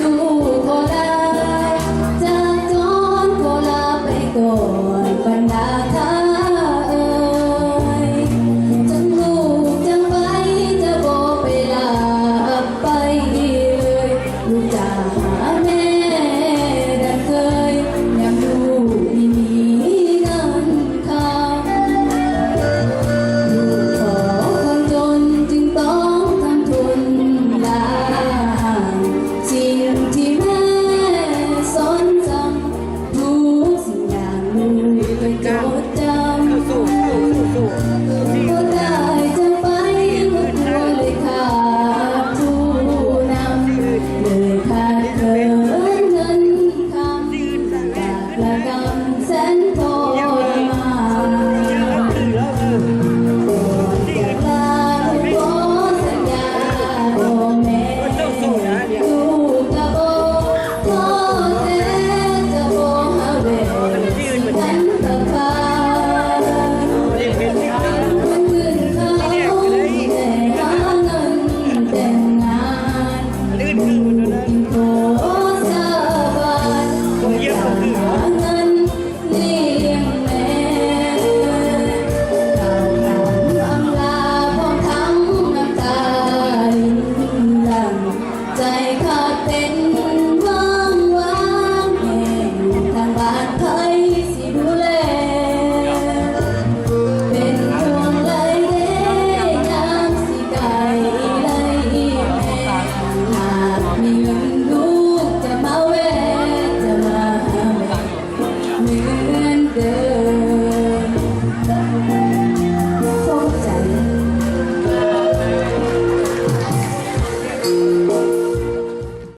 ລູກຂໍລາຈາກຈອນ ຂໍລາໄປກ່ອນບັນດາທ່າເອີຍ ຈັກລູກຈະໄປ ຈະບໍ່ໄປລາໄປເລີຍ ລູກຈະຫາແມ່ດັ່ງເຄີຍ ຍາມລູກນີ້ມີເງິນ ຄຳ ລູກພໍ່ຄົນຈົນຈຶ່ງຕ້ອງທຳທຸນລະຫາງ ສິ່ງທີ່ແມ່ສອນສັ່ງ ທຸກສິ່ງຢ່າງລູກໄປຈົດຈຳ ບໍ່ໄດ້ຈະໄປບໍ່ຄວນເລີຍຂາດຜູ້ນຳ ເລີຍຂາດເຂີນເງິນ ຄຳ ຈາກລະກຳແສນທໍລະມານ ກ່ອນຈາກລາລູກຂໍສັນຍາຕໍ່ແມ່ ລູກຈະບໍ່ທໍ້ແທ້ ຈະບໍ່ຫາແວ່ວ ຊິທັນຕະພານ ມັນຂຶ້ນເຂົ້າແຕ່ຫາເງິນແຕ່ງງານ ລູກຂໍສາບານ ວ່າຈະຫາເງິນລ້ຽງແມ່ ກ່າວຄຳອຳລາພ້ອມທັງນ້ຳຕາລິນຫຼັ່ງ ໃຈຂາດເຕັນເວີ້ງວ້າງ ແມ່ຢູ່ທາງບ້ານໃຜຊິດູແລ ເປັນຫ່ວງຫຼາຍເດ້ຍາມຊິໄກໄດ້ແມ່ ຫາກມີເງິນລູກຈະມາແວ່ ຈະມາຫາແມ່ເໝືອນເດີ